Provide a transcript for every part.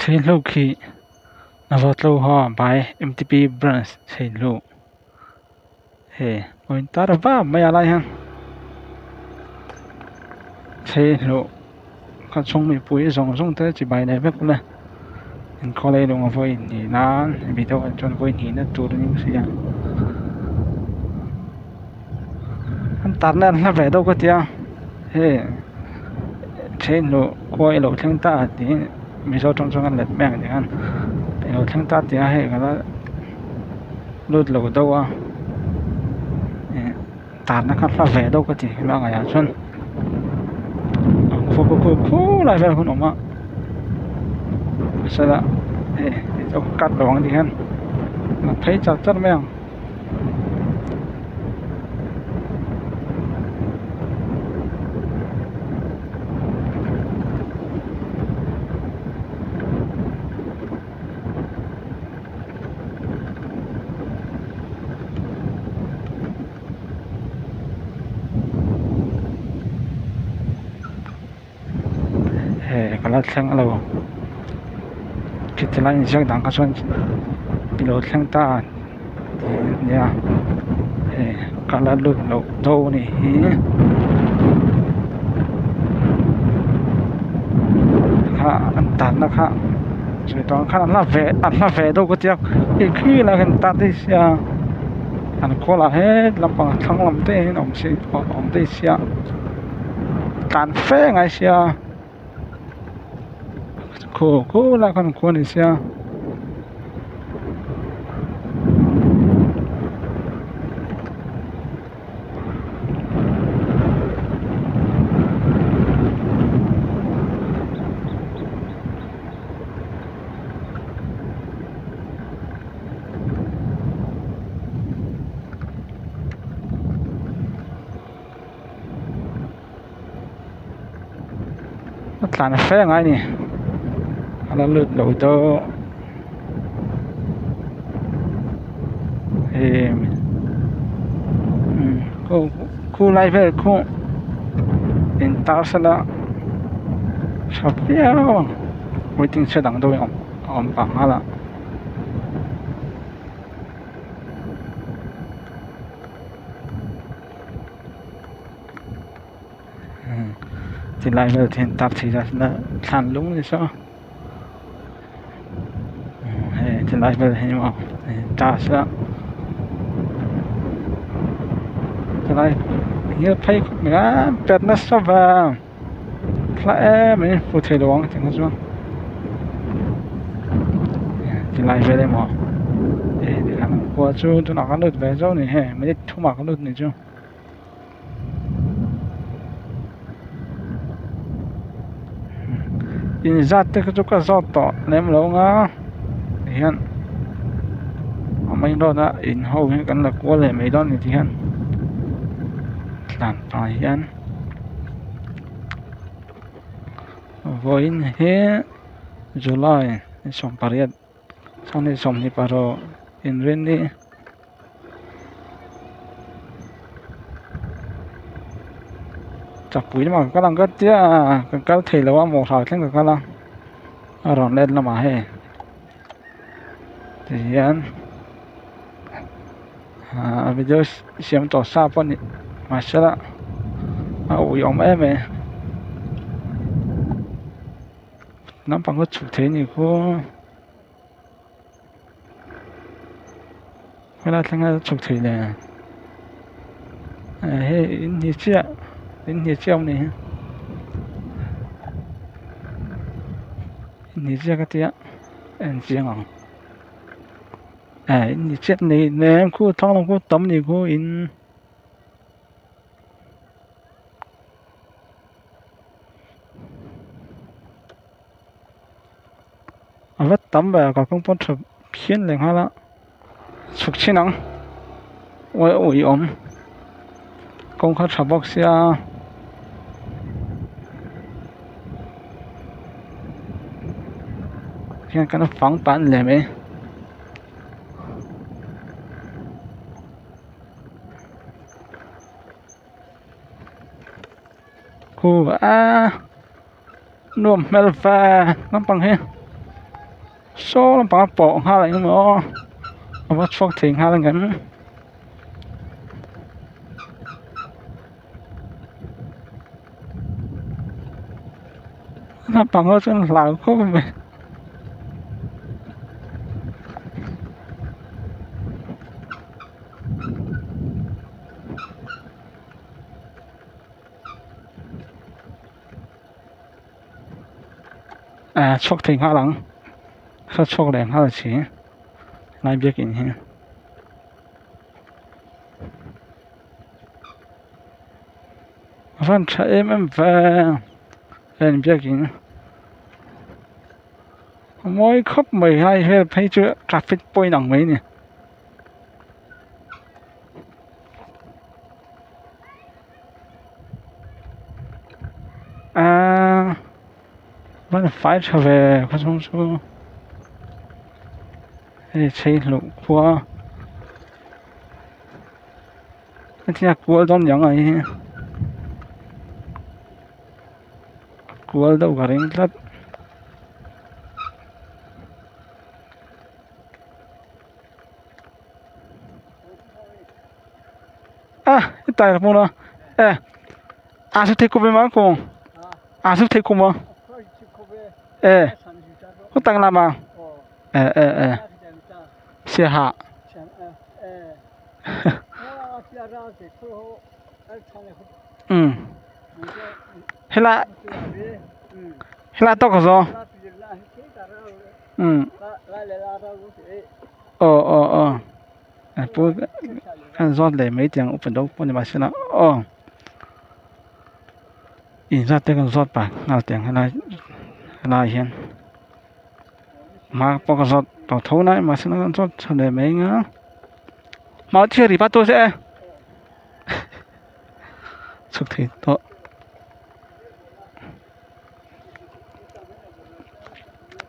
Chhehlo khi Nawatloha by M_T_P branch chhehlo hei a in tar vak mai a lai hian chhehlo kha chhung mipui zawng zawng te chibai leh vek ula inkhaw lei lung a vawi hnih nan video ah chuan vawi hnihna tur a ni sia an tarna an hla ve deuh ka tia hei chhehlo khua i lo thleng ta tih. Mizo tawng chuan a let mek ang tih khan ilo thleng ta tih a hei ka la lut lo deuh a ih tarna kha hla ve deuh ka ti hemi a ngaihah chuan a khua khu khu khulai vel hun awm a sela hei cut lo ang tih hian a phei char char mai ang. Hei ka la thleng lo khiti lai inziak dang kha chuan i lo thleng ta tih a nia hei ka la lut loh dawn a nih hi kha an tanna kha sawi tawh ang khan an hla ve an hla ve deuh ka tia hei khi lai khan tar daih sia an khawl ah het lampang thlang lam te hian awm se awm daih sia. Tlan fe ngai sia khaw khaw lai khan khua ni sia. A tlan fe ngai a ni a la lut lo deuh hei khu khu lai vel khu in tar sela tha viau ang waiting shed ang deuh hi a awm pah nghal a. Ti lai vel te hian tar thei la thlan lung ni saw hei ti lai vel hi maw tar sela tilai ngil phei khawp mai a pet nasa vang hla em mai hmu thei lo ang tih chuan tilai vel emaw hei tikhan khua chu tunah kan lut ve zo a ni hei minute thumah kan lut a nih chu. Inzat te kha chu ka zawt tawh lem lo ang a tihian a main road a in ho hi kan la kual leh mai dawn a ni tihian tlan pah hian vawiin hi July ni 18 sawmhnih 26 inrinni. Chakpui lamah ka kal ang ka tia ka kal thei lo a maw hlau thleng ka kal a a rawn let lamah hei tihian ahh video siam tawh sa pawh ni mahsela a uiawm em mai naupang kha chhuk thei a nih khu. Helai thleng a chhuk thei le hei in hnih chiah in hnih chiah a awm ni hi in hnih chiah ka tia en chiang ang in hnih chiah nei nem khu thlang lam khu tam ni khu in. A va tam ve a kalkawng pawh tha phian leh nghal a chhuk chhin ang uai ui awm kawng kha tha bawk sia hian kan fang pah a ni leh mai. Khu a. Nuam hmel ve naupang hi. Saw lampang a pawh nghal ang emaw a va chhuak thei nghal ang em. Naupang ho chuan hlau khawp mai. Ah chhuak thei nghal ang saw chhuak leh nghal si lai biakin hi. A van tha em em ve heng biakin a mawi khawp mai lai vel phei chu traffic point ang mai a ni. Aaa van fai tha ve khaw chhung chu hei chei hluh khua hetia kual dawn niang a hi kual deuh ka ring tlat. Ah hetlai hmun a e a su thei kum emaw kawng a su thei kum a e hutang lama e e e siaha um helai helai tawk a zaw um aw aw aw. Pu khan zawt leh mai tih ang upa deuh pawh ni mahse la aw inzat te kan zawt pah nghal teh ang helai helai hian hma pawh ka zawt tawh tho nai mahse la kan zawt tha leh mai anga mau thil ri pa tu se chhuk thei tawh.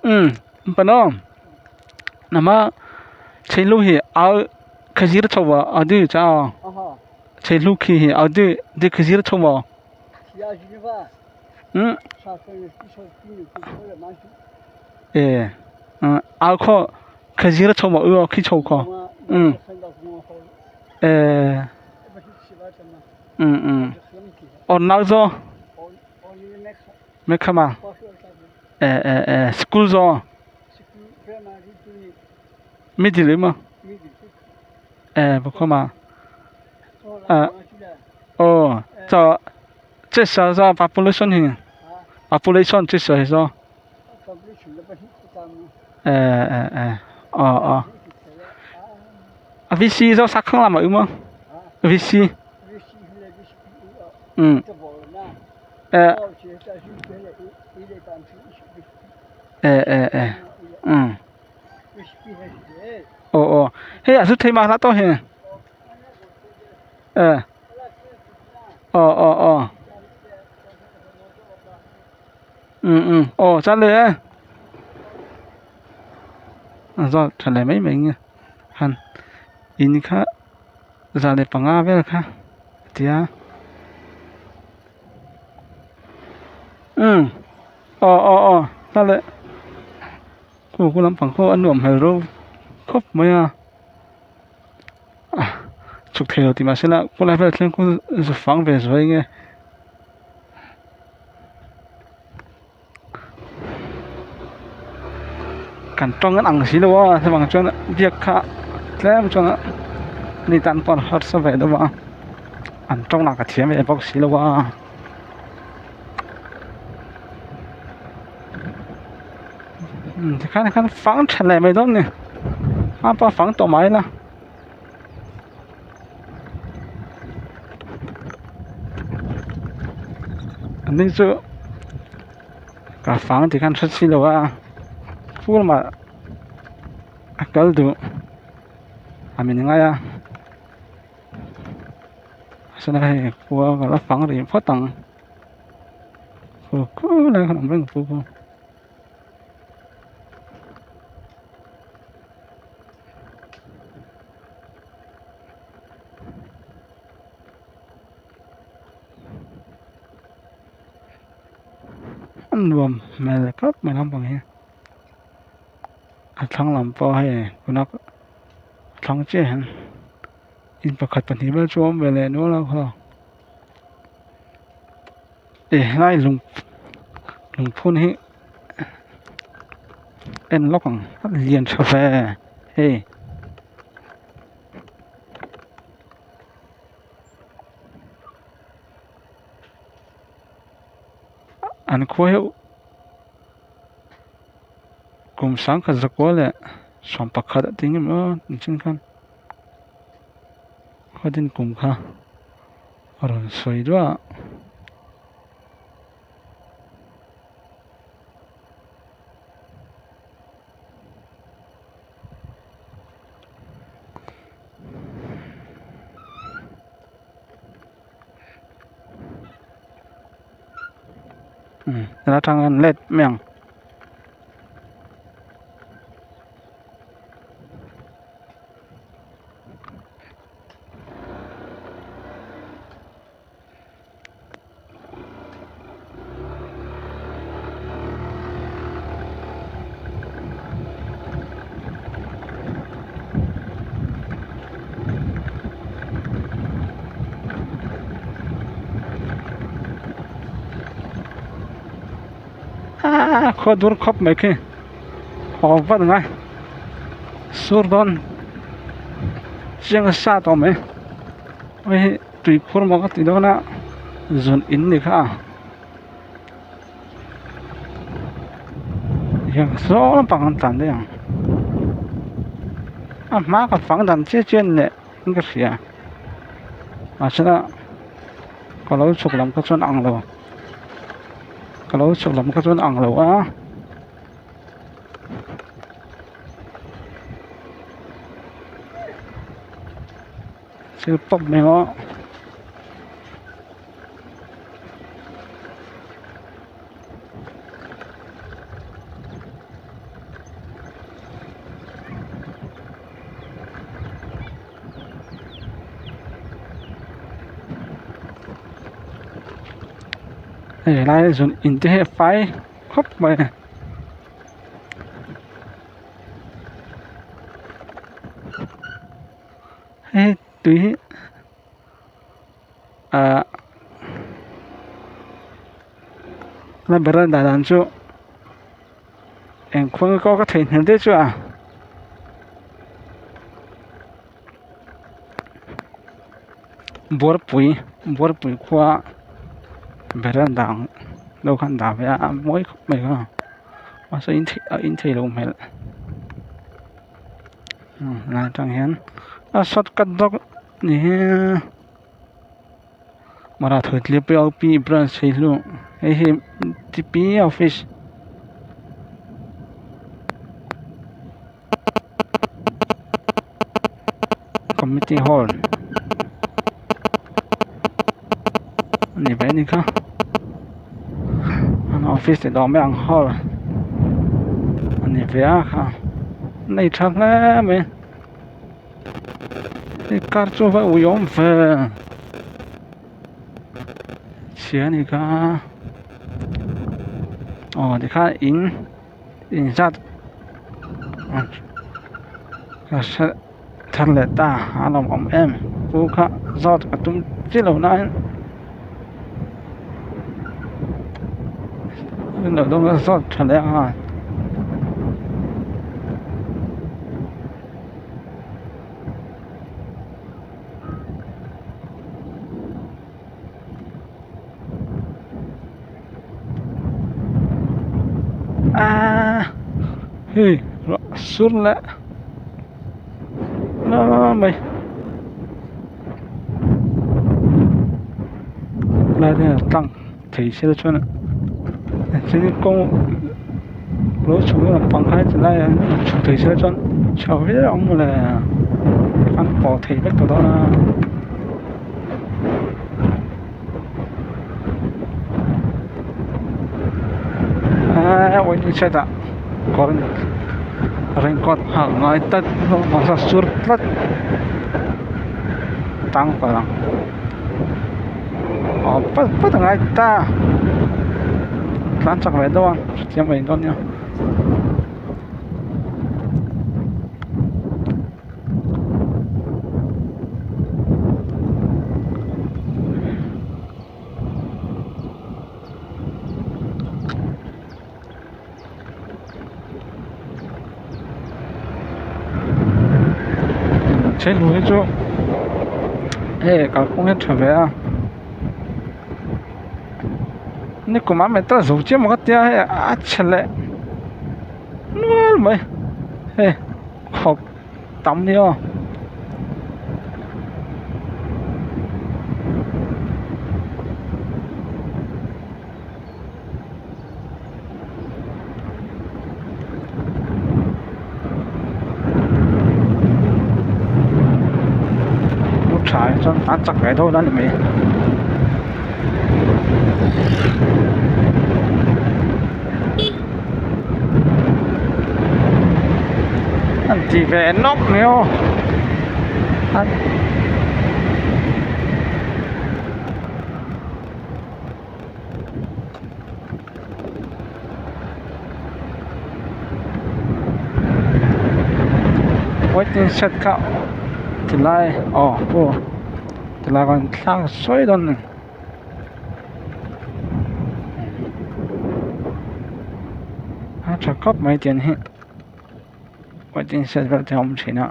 Umm pano nama chhelu hi a khazir chho a adi cha chhelu khi hi adi di khazir chho a umm e a kho khazir chho ma khi chho kho umm e umm umm aw zo. Mekhama eh eh eh school zo middle emaw eh bukhoma ah aw chaw chesa zo population hi population chesa hi zo eh eh eh aw aw VC zo sakhang lama emaw VC um eh eh eh eh um aw aw hei a zu thei mah hlah tawh hi eh aw aw aw um um aw chan le eh a zawt tha leh mai mai nge han in kha 500 vel kha a ti a umm aw aw aw hla leh khu khu lampang khu a nuam hmel reuh khawp mai a ah chhuk thei lo tih mahse la khawlai vel thleng khu zu fang ve zuai nge. Kan tawng an ang si lo a chuvang chuan biak kha tlem chuan mi tan pawh an harsa ve deuh a an tawng lah ka thiam ve bawk si lo a tikhan khan fang tha leh mai dawn a ni a pawh a fang tawh mai la. Ani chu ka fang tih khan hre si lo a phul mah a kal duh a min ngai a chuan hei khua ka la fang rih phawt ang khulai khan awm reng pu kha. A nuam hmel khawp mai lampang hi. A thlang lam pawh hei tuna a thlang chiah hian in pakhat pahnih vel chu a awm ve leh nual a khaw eh helai lung lungphun hi en lawk ang a lian tha ve hei. An khua hi kum sangkhat zakua leh 11 a ti ngem aw nichin khan khawdin kum kha a rawn sawi duah a. Umm atang hian let mai ang. Khaw dur khawp mai khi haw vat ang a sur dawn chiang a sa tawh mai hei hi tuikhur maw ka ti dawn a zun in ni kha hian saw lampang an tlan daih ang a hma ka fang dan chiah chiah leh in ka hria mahsela ka lo chhuk lam kha chuan a ang lo ka lo chhuk lam kha chuan a ang lo a. Thil pawp mai maw hei helai zun in te hi a fai khawp mai a. Hei tui hi ahh la veranda dan chu eng khawl pawh ka theihnghilh daih chu a buarpui buarpui khua veranda ang deuh khan dah ve a a mawi khawp mai a mahse a inthei loh hmel. Lai atang hian a shortcut bawk ni hi mara thawitliap p branch hei hlu hei hi t p office committee hall a ni ve a ni kha an office te dawm mai ang hall a ni ve a kha. Nei tha hle mai hei car chu va ui awm ve chhia a ni kha aw tikhan in in zat ka hre thar leh ta a lawm awm em chu kha zawt ka tum chiah lo nain zawt tha leh a. Aaa hei ruah sur leh mai lai te hian tlang thei se chuan thil kawng lo chhuk lampang kha heti laiah hian chhuk thei se chuan chho viau ang mawle an pawh thei vek tawh dawn a. Eee waiting shed ah kawr raincoat hak ngai tlat mahse a sur tlat tang palh ang aw pat pat a ngai ta tlan chak ve deuh a hrethiam mai dawn nia. Chhehlu hi chu hei kalphung hi a tha ve a nikum ah metal zo chiah maw ka tia hei a chhe leh nual mai hei khawp tam ni aw. Tha hi chuan a chak ve dawn a ni mai an ti ve nawk mai aw waiting shed kha tilai aw aw tilai khan thlang sawi dawn a ni. A tha khawp mai tiang hi waiting shed vel te a awm thin a.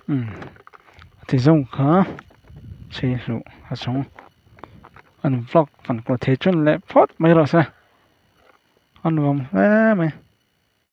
Umm ti zawng kha chei hluh a chung an vlog kan kawr thei ṭhin leh phawt mai rawh se a nuam hle mai.